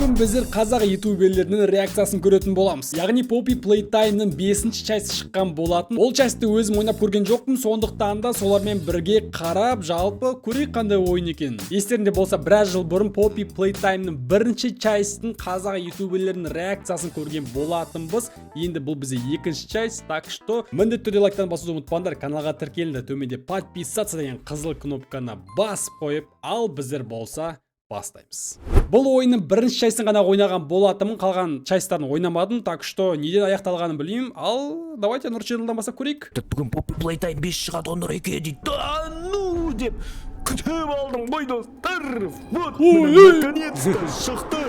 Бүгін біздер қазақ ютуберлерінің реакциясын көретін боламыз. Яғни Poppy Playtime'ның 5-ші часть шыққан болатын. Ол частьті өзім ойнап көрген жоқпын, сондықтан да солармен бірге қарап, жалпы көрейік, қандай ойын екенін. Естеріңде болса, біраз жыл бұрын Poppy Playtime'ның бірінші частьін қазақ ютуберлерінің реакциясын көрген болатынбыз. Енді бұл бізде екінші часть, так что міндетті түрде лайктан басуды ұмытпаңдар, каналға тіркеліңдер, төменде подписаться деген қызыл кнопканы басып қойып, ал біздер болса бастаймыз. Бұл ойынның бірінші частьін ғана ойнаған болатынмын, қалған частьтарын ойнамадым, так что неден аяқталғанын білмеймін. Ал давайте Нұрченлдан бастап көрейік. Так, бүгін Poppy Playtime 5 шығады ғой, Нұреке, дейді. Да ну деп күтіп алдым ғой, достар. Вот, Ой, міне, ой. наконец-то шықты.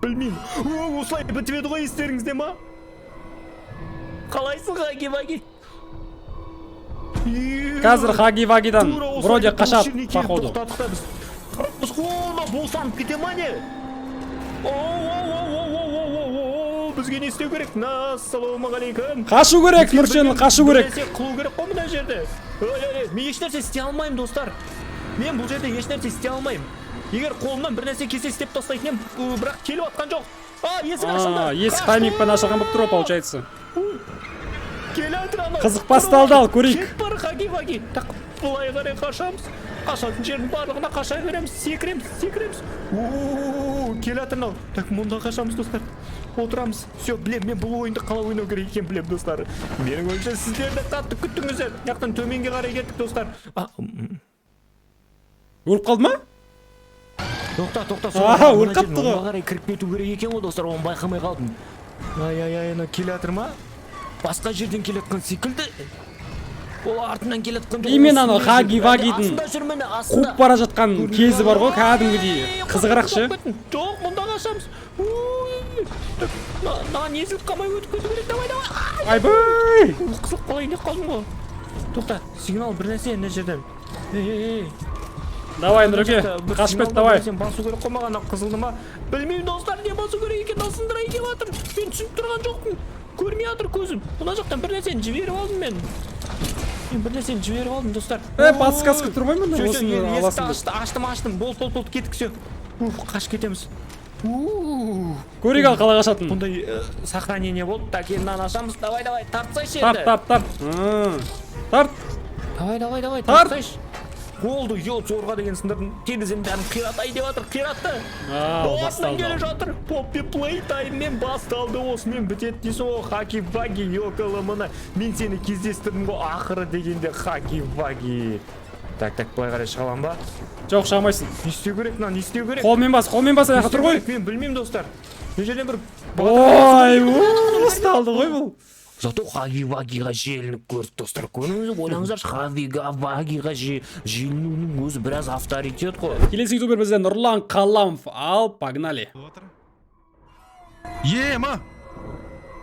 Білмеймін. О, осылай бітіп еді ғой, естеріңізде ма? Қалайсың, Хаги Ваги? Қазір Хаги Вагидан вроде қашады, походу. Тоқтадық та біз. Біз қолына босанып кете ма, не? О, о, о, о, о, о, о, о, бізге не істеу керек? Ассалаумағалейкум. Қашу керек, Нұрченл, қашу керек. Бір нәрсе қылу керек қой мына жерде. Ой, ой, ой, мен ешнәрсе істей алмаймын, достар. Мен бұл жерде ешнәрсе істей алмаймын. Егер қолымнан бір нәрсе келсе, істеп тастайтын едім, бірақ келіп жатқан жоқ. А, есік ашылды. А, есік таймингпен ашылған болып тұр ғой, получается. Келе жатыр анау. Қызық басталды, ал көрейік. Кет бар, Хаги Ваги. Так, былай қарай қашамыз. Қашатын жердің барлығына қаша береміз, секіреміз, секіреміз. О, келе жатыр мынау. Так, мұнда қашамыз, достар. Отырамыз. Все, білем, мен бұл ойынды қалай ойнау керек екенін білемін, достар. Менің ойымша, сіздер де қатты күттіңіздер. Мына жақтан төменге қарай кеттік, достар. А, Өліп қалды ма? Тоқта, тоқта, Аха, мына өліп жерден қалыпты ғой. оңға қарай кіріп кету керек екен ғой, достар, оны байқамай қалдым. Ай, ай, ай, анау келе жатыр ма? Басқа жерден келе жатқан секілді. Ол артынан келе жатқан жоқ. Именно анау Үстінде жүр. Хаги Вагидің Астында жүр, міне, астында. қуып бара жатқан кезі бар ғой, кәдімгідей қызығырақ ше. Жоқ, мұнда қашамыз. Ой, так, мынаған езіліп қалмай өтіп кету керек. Давай, давай. Ай, Айбай! қысылып қалайын деп қалдым ғой. Тоқта, сигнал бір нәрсе мына жерден. Ей, ей, ей. Давай, Нұреке, Бір қашып сигнал кет, бар, давай. Сен басу керек қой маған, ана қызылды ма? Білмеймін, достар, не басу керек екенін, асындырайын деп жатыр. Мен түсініп тұрған жоқпын. Көрмей жатыр көзім. Мына жақтан бір нәрсені жіберіп алдым мен. Мен бір нәрсені жіберіп алдым, достар. Е, подсказка тұр ғой мында, Всё, всё, осыны есікті аласың деп. ашты, аштым, аштым. Болды, болды, болды, кеттік, все. Уф, қашып кетеміз. У. Көрейік ал қалай қашатынын. Бұндай сохранение болды. Так, енді мынаны ашамыз. Давай, давай, тартсайшы Тарт, енді. тарт, тарт. Тарт. Давай, давай, давай, Тарт. тартсайшы. Болды, ел зорға деген сындырдым. Терезенің бәрін қиратай деп жатыр, қиратты. Ал, Артынан басталды. келе жатыр. Poppy Playtime-мен басталды, осымен бітеді дейсің ғой, Хаги Ваги, ёкалы мына. Мен сені кездестірдім ғой ақыры дегенде, Хаги Ваги. Так, так, былай қарай шыға аламын ба? Жоқ, шыға алмайсың. Не істеу керек мынаны, не істеу керек? Қолмен бас, қолмен бас, Не аяққа істеу тұр ғой. керек? Мен білмеймін, достар. Мына жерден бір Ой, ұсталды ғой бұл. Зато Хаги Вагиға желініп көрдік, достар. Көрдіңіз, ойлаңыздаршы, Хаги Вагиға желінуінің өзі біраз авторитет қой. Келесі ютубер бізде Нұрлан Қаламов. Ал, погнали. Ема!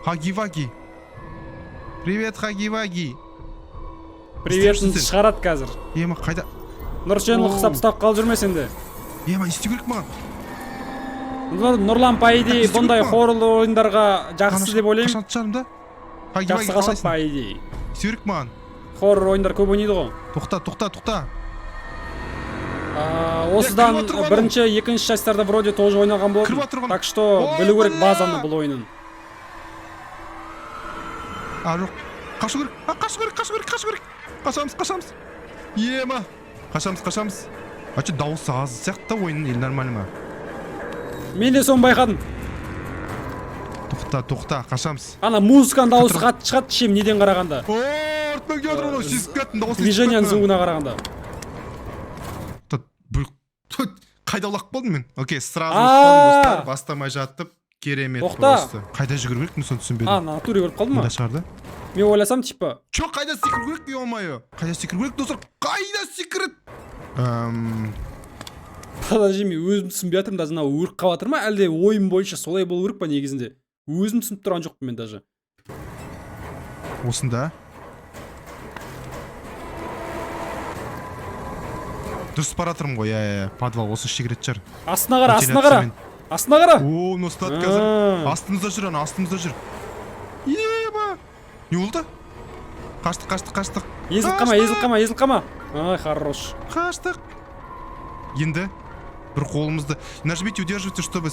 Хаги-ваги. Привет, Хаги-ваги. Приветін Істеп шығарады қазір. Ема, қайда? Нұршенұлы ұқсап ұстап қалып жүрмес енді. Ема, не істеу керек маған? Нұрлан, по идее, Істеу бұндай керек маған. хоррор ойындарға жақсы деп ойлаймын. Қашан шығармын да? Хаги-ваги Жақсы қашады, қалайсың? по идее. Істеу керек маған. Хоррор ойындар көп ойнайды ғой. Тоқта, тоқта, тоқта. А, осыдан кіріп отыр ғой. бірінші, екінші частьтарда вроде тоже ойнаған болатын. Кіріп отыр ғой. Так что Ой, білу керек бля! базаны бұл ойынның. А, жоқ. Қашу керек. А, қашу керек, қашу керек, қашу керек. Қашамыз, қашамыз. Ема. Қашамыз, қашамыз. А че, дауысы аз сияқты да ойынның, или нормально ма? Мен де соны байқадым. Тоқта, тоқта, қашамыз. Ана музыканың дауысы Кіріп- қатты шығады, чем неден қарағанда. О, артынан келіп жатыр анау, сезіп кеттім, дауысын естіп Движениенің кеттім. звугына қарағанда. Та, Тут, қайда құлап қалдым мен? Окей, сразу А! қалдым, достар, бастамай жатып, керемет Тоқта. просто. Қайда жүгіру керек, мен соны түсінбедім. А, натуре көріп қалдым ма? Мында шығар да? Мен ойласам, типа, Чё, қайда секіру керек, ё-моё? Қайда секіру керек, достар? Қайда секіріп? Подожди, мен өзім түсінбей жатырмын даже, мынау өліп қалып жатыр ма, әлде ойым бойынша солай болу керек па негізінде? Өзім түсініп тұрған жоқпын мен даже. Осында. Дұрыс бара жатырмын ғой, иә, иә, подвал осы іште кіретін шығар. Астына қара, астына қара. Вентиляциямен. Астына қара. О, мынау ұстады қазір. А. Астымызда жүр, ана астымызда жүр. Ема! Не болды? Қаштық, қаштық, қаштық. Езіліп қалма, езіліп қалма, езіліп қалма. Ай, хорош. Қаштық. Енді бір қолымызды нажмите, удерживайте, чтобы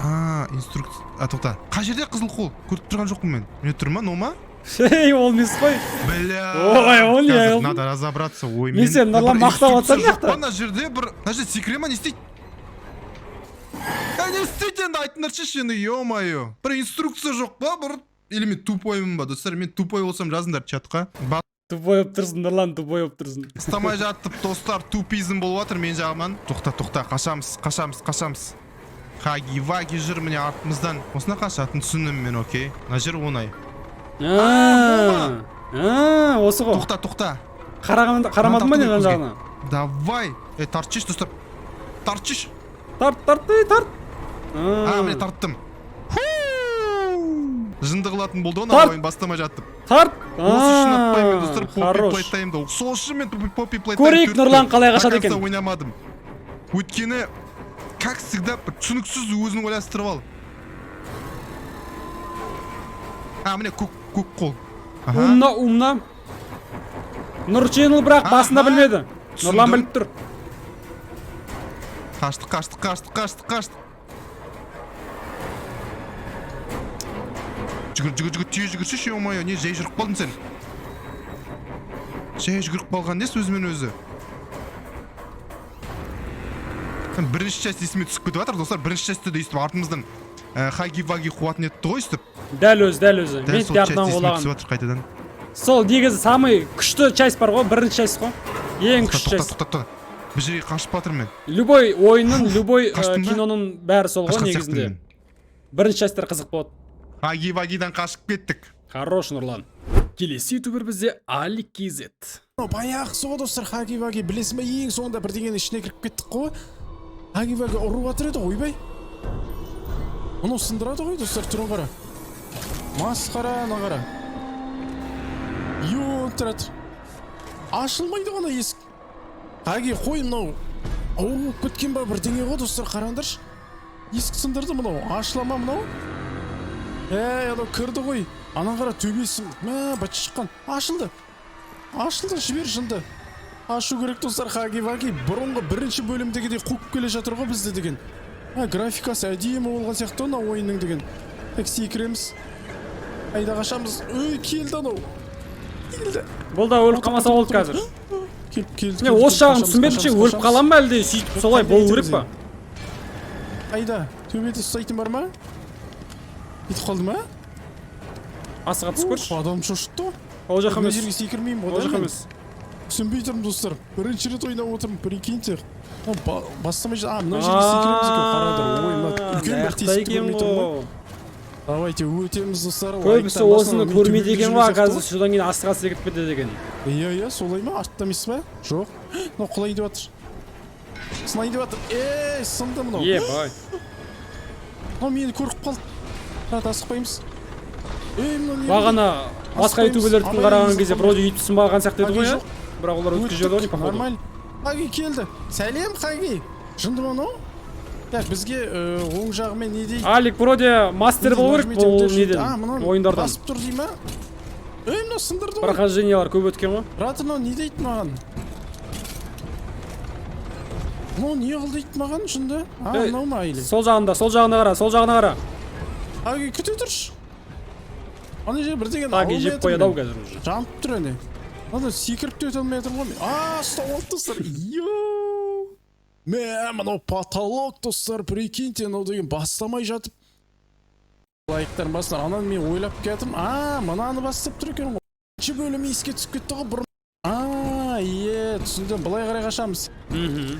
А, инструкция. А, тоқта, қай жерде қызыл қол? Көріп тұрған жоқпын мен. Міне тұр ма, мынау ма? Ей, ол емес қой. Бля. Ой, ол не Қазір қылдың? надо разобраться оймен. Мен сені, Нұрлан, Бір мақтап инструкция жатсам жоқ па мына жақта. мына жерде? Бір мына жерде секіре ма, не істейді? Ә, не істейді енді, айтыңдаршы енді, ё-моё. Бір инструкция жоқ па бір? Или мен тупоймын ба, достар? Мен тупой болсам, жазыңдар чатқа. Тупой болып тұрсың, Нұрлан, тупой болып тұрсың. Бастамай жатып, достар, тупизм болып жатыр мен жағымнан. Тоқта, тоқта, қашамыз, қашамыз, қашамыз. Хаги Ваги жүр міне артымыздан. Осына қашатын түсіндім мен, окей. Мына жер оңай. А, а, осы ғой. Тоқта, тоқта. Қараған, қарамадың ба не жан жағына? Давай. Ей, тартшы, достар, тартшы. Тарт, тарт, ей, тарт. А, міне тарттым. Жынды қылатын болды ғой мына Тарт. ойын бастамай жатып. Тарт. Осы үшін ұнатпаймын мен, достар, Poppy Хорош. Playtime-ды. Сол үшін мен Poppy Playtime Көрейік, 4-ті Нұрлан қалай қашады до конца екен. ойнамадым, өйткені, как всегда, бір түсініксіз, өзің ойластырып ал. А, міне көк, көк қол. Аха. Умно, умно. Нұрченл бірақ басында Аха. білмеді. Нұрлан Түсіндім. біліп тұр. Қаштық, қаштық, қаштық, қаштық, қаштық. Жүгір, жүгір, жүгір, түйе жүгірші, ё-моё, не жай жүріп қалдың сен? Жай жүгіріп қалған несі өзімен өзі? Бірінші часть есіме түсіп кетіп жатыр, достар. Бірінші частьте де өйстіп артымыздан Хаги Ваги қуатын етті ғой өйстіп. Дәл өзі, дәл өзі. Дәл Мен сол де часть артынан есіме қуалаған. түсіп жатыр қайтадан. Сол негізі самый күшті часть бар ғой, бірінші часть қой. Ең Тоқта, күшті тоқта, часть. тоқта, тоқта. Бір жерге қашып жатырмын мен. Любой ойынның, любой Қаштың ба? киноның бәрі сол ғой Қашқан сияқтымын негізінде. мен. Бірінші частьтер қызық болады. Хаги Вагидан қашып кеттік. Хорош, Нұрлан. Келесі ютубер бізде Али KZ. Баяғысы ғой, достар, Хаги Ваги, білесің ба? Ең соңында бірдеңенің ішіне кіріп кеттік қой. Хаги Ваги ұрып жатыр еді ғой. Ойбай, мынау сындырады ғой, достар, түрін қара, масқара, ана қара, тұрады, ашылмайды ғой ана есік. Хаги қой, мынау ауру болып кеткен ба, бірдеңе ғой, достар, қараңдаршы, есік сындырды мынау. Ашыла ма мынау? Ей, анау кірді ғой, ана қара, төбесі, мә, быт шыққан. Ашылды, ашылды, жібер, жынды. Ашу керек, достар. Хаги Ваги бұрынғы бірінші бөлімдегідей қуып келе жатыр ғой бізді деген. А, графикасы әдемі болған сияқты мына ойынның деген. Так, секіреміз, айда, қашамыз. Ой, келді анау, келді. Бұл да өліп қалмаса болды қазір. Келіп, келді. Мен Келді, осы жағын қашамыз, түсінбедім ше, қашамыз, өліп қашамыз. қалам ба, әлде сөйтіп солай Қайда болу кетеміз керек па? енді? Қайда? Төбеде ұстайтын бар ма? Кетіп қалды ма? Асыға түсіп көрші. Ух, адам шошытты ғой. Ол жаққа Мына емес. жерге секірмеймін ғой Ол да жаққа мен. емес. Түсінбей тұрмын, достар, бірінші рет ойнап отырмын, прикиньте. Мына бастамай а, мына жерге секіреміз екен, қараңдар. Ой, мына үлкен бір Мына тесікті екен көрмей тұрмын ғой. ғой. Давайте өтеміз, достар. Көбісі Лайктан осыны басыңдар, мен көрмейді төбеде екен жүрген ғой, сияқты. оказывается, содан кейін асыға секіріп кетеді екен. Иә, солай ма? Артта емес па? Жоқ, мынау құлайын деп жатыр, сынайын деп жатыр. Ей, сынды мынау. Ебай. Мынау мені көріп қалды. Брат, асықпаймыз. Ей, мынау не? Бағана басқа Асықпаймыз, ютуберлердікін абайлаймыз, қараған кезде абайлаймыз. вроде өйтіп сынбаған сияқты еді ғой, Хаги иә? жоқ. Бірақ олар өткізіп жіберді ғой, походу. Нормально. Хаги келді, сәлем, Хаги. Жынды ма мынау? Так, бізге оң жағымен не дейді? Алик вроде мастер болу керек Нажмите, бұл өте. неден, А, мынау ойындардан. басып тұр дей ма? Ей, мынау сындырды ғой. Прохождениялар көп өткен ғой. Брат, мынау не дейді маған? Мынау не қыл дейді маған, жынды? А, Ей, мынау ма или? Сол жағында, сол жағына қара, сол жағына қара. Хаги, күте тұршы. Ана жерде бірдеңені Хаги алмай жеп жатырмын қояды ау мен. қазір уже. Жанып тұр әне. Ана секіріп те өте алмай жатырмын ғой мен. А, ұстап алды, достар. Йоу. Мә, мынау потолок, достар, прикиньте, мынау деген бастамай жатып. Лайктарын басыңдар. Ананы мен ойлап келатырмын. А, мынаны бастап тұр екен ғой. Бірінші бөлімі еске түсіп кетті ғой бұрын. А, е, түсіндім. Былай қарай қашамыз.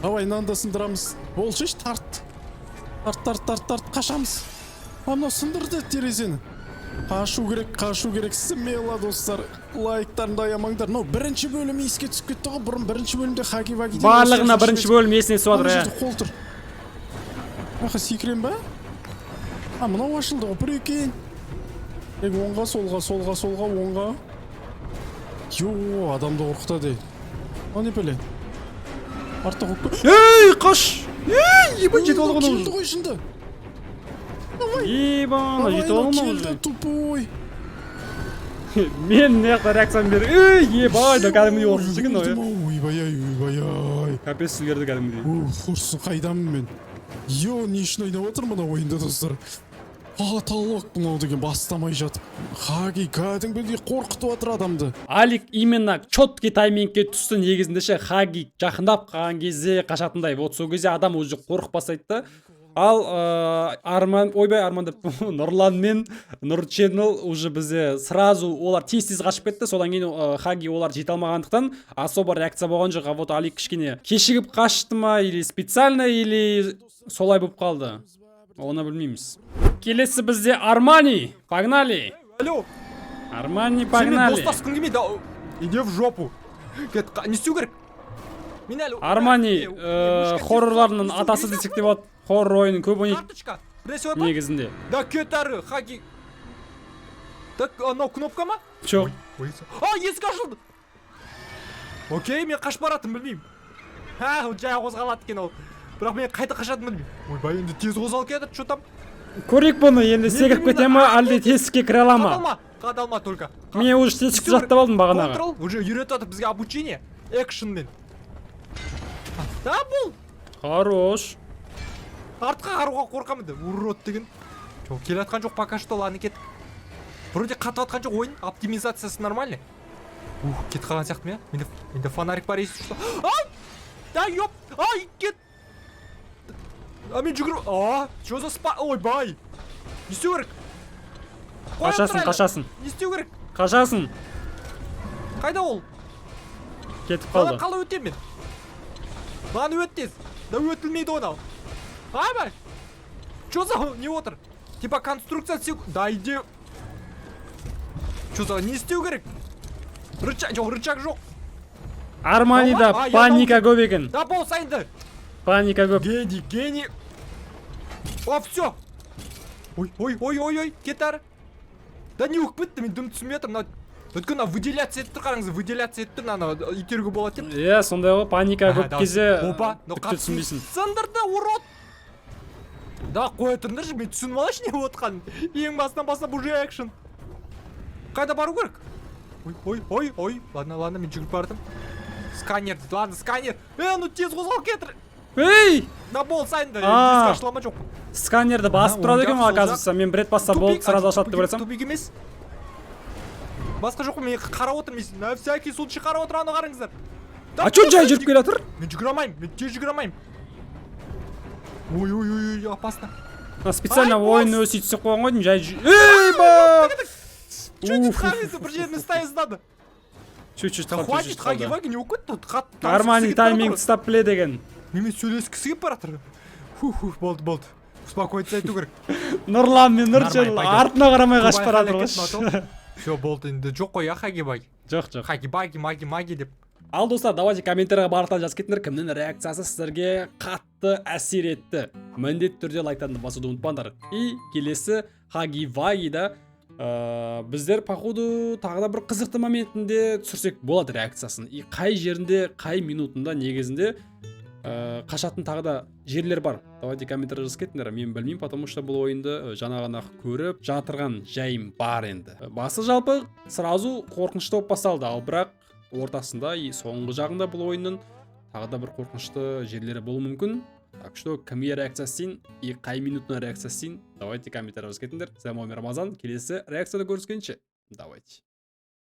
Давай, мынаны да сындырамыз. Болшы, тарт. Тарт, тарт, тарт, тарт, қашамыз. А, мынау сындырды терезені. Қашу керек, қашу керек, смело, достар. Лайктарыңды аямаңдар. Мынау бірінші бөлімі еске түсіп кетті ғой. Бұрын бірінші бөлімде Хаги Ваги. Барлығына бірінші бөлім есіне түсіп жатыр, Ана иә. жерде қол тұр. Аха, секірем ба? А, мынау ашылды ғой, прикинь. Так, оңға, солға, солға, солға, оңға. Йо, адамды қорқытады. Мынау не пәле? Артта қойып. Ей, қаш! Ей, ебать, жетіп алды ғой Келді уже. ғой, жынды. Ебана, Давай, жетіп мынау алды ғой келді, уже. тупой. Мен мына жақта реакциямды беріп, ей, ебать, да кәдімгідей қорқынышты екен мынау, иә. Ойбай ай, ойбай ай. Капец, үлгерді кәдімгідей. Ух, құрсын, қайдамын мен? Йо, не үшін ойнап отыр мына ойында, достар? Потолок мынау деген бастамай жатып. Хаги кәдімгідей қорқытып жатыр адамды. Алик именно четкий таймингке түсті негізінде ше. Хаги жақындап қалған кезде қашатындай. Вот сол кезде адам уже қорқып бастайды да. Ал Арман, ойбай, Арман деп, Нұрлан мен Нұр Channel уже бізде сразу олар тез тез қашып кетті. Содан кейін Хаги олар жете алмағандықтан, особо реакция болған жоқ. А вот Алик кішкене кешігіп қашты ма, или специально, или солай болып қалды, оны білмейміз. Келесі бізде Армани, погнали! Алло. Армани, Сенімен погнали! достасқым келмейді. Иди в жопу. Кет, не істеу керек? Мен әлі Армани Не, мышка хоррорларының не істеу атасы керек? десек те болады. Хоррор ойынын көп ойнайды Карточка. Бір нәрсе бар ма? негізінде. Да кет әрі, Хаги. Так, анау кнопка ма? Жоқ. Ой, а, есік ашылды. Окей, мен қашып баратынын білмеймін. Ха, ол жай қозғалады екен ол. Бірақ мен қайда қашатынымды білмеймін. Ойбай, енді тез қозғалып келе жатыр, что там? Көрейік бұны енді, секіріп кете ма, әлде тесікке кіре ала ма? Қадалма, қадалма только. Мен уже тесікті жаттап алдым бағанағы. Control уже үйретіп жатыр бізге обучение экшнмен. Да, бұл Хорош. артқа қарауға қорқамын да, урод деген. Жоқ, келе жатқан жоқ пока что, ладно, кеттік. Вроде қатып жатқан жоқ ойын, оптимизациясы нормальный. Ух, кетіп қалған сияқтымын, иә? Менде фонарик бар, если что. Ай! Да ёп! Ай, кет! А мен жүгіріп. А, что за спа? Ойбай! Не істеу керек? Қоя Қашасың, тұр әлі. қашасың. Не істеу керек? Қашасың. Қайда ол? Кетіп Қалай қалды. Қалай өтемін мен? Мынаны өт тез. Да өтілмейді ғой мынау. Айбай! Что за не отыр? Типа конструкция Да иди. Что за не істеу керек? Рычаг жоқ, рычаг жоқ. Арманида А, я паника көп екен. Да болса енді. Паника көп. Гений, гений. О, все. Ой, ой, ой, ой, ой, кет әрі. Да не болып кетті, мен дым түсінбей жатырмын. Мына өйткені мына выделяться етіп тұр, қараңыз, выделяться етіп тұр, мынаны итеруге болады деп. Иә, сондай ғой, паника Ага, көп давай. кезде Опа, мынау түк те түсінбейсің. Сындырды, урод. Да қоя тұрыңдаршы, мен түсініп алайыншы не болып жатқанын. Ең басынан бастап уже экшн. Қайда бару керек? Ой, ой, ой, ой. Ладно, ладно, мен жүгіріп бардым. Сканер дейді, ладно, сканер. Е, ну тез қозғалып кетір. Ей! Да болса енді, А. есік ашыла ма, жоқ па? Сканерді басып Ага, тұрады оң екен жақ, ғой, сол жақ. оказывается. Мен бір рет басса болды, Тупик, сразу а, ашады деп тупик- ойласам. Тупик емес. Басқа жоқ қой, мен қарап отырмын, мен на всякий случай қарап отырмын, аны қараңыздар. Да А чё жай болса жүріп келе жатыр? Мен жүгіре алмаймын, мен тез жүгіре алмаймын. Ой, ой, ой, ой, опасно. Мына специально Ай, ойын бос! өзі сөйтіп қойған ғой деймін, жай Ей, ба! Чуть Уф, қараңыздар, бір жерін ұстай ұстады. чуть-чуть Да қалды, хватит, чуть-чуть Хаги қалды. Ваги не болып кетті? Қатты Армани танысқысы келіп бара тайминг жатыр. ұстап біледі екен. Менімен сөйлескісі келіп бара жатыр. Фу, фу, болды, болды. Успокоиться ету керек. Нұрлан мен Нұрчен Нормально, пойдет. артына қарамай қашып бара жатыр ғой. Все, болды енді, жоқ қой, иә, Хаги Ваги. Жоқ, жоқ. Хаги Баги, маги, маги деп. Ал достар, давайте комментарийға барлықтан жазып кетіңдер, кімнің реакциясы сіздерге қатты әсер етті. Міндетті түрде лайктарды басуды ұмытпаңдар. И келесі Хаги Вагида біздер походу тағы да бір қызықты моментінде түсірсек болады реакциясын. И қай жерінде, қай минутында негізінде қашатын тағы да жерлер бар. Давайте комментарий жазып кетіңдер. Мен білмеймін, потому что бұл ойынды жаңа ғана көріп жатырған жайым бар енді. Басы жалпы сразу қорқынышты болып басталды, ал бірақ ортасында и соңғы жағында бұл ойынның тағы да бір қорқынышты жерлері болуы мүмкін. Так что кімге реакция істейін и қай минутына реакция істейін, давайте комментарий жазып кетіңдер. С вами Рамазан, келесі реакцияда көріскенше, давайте.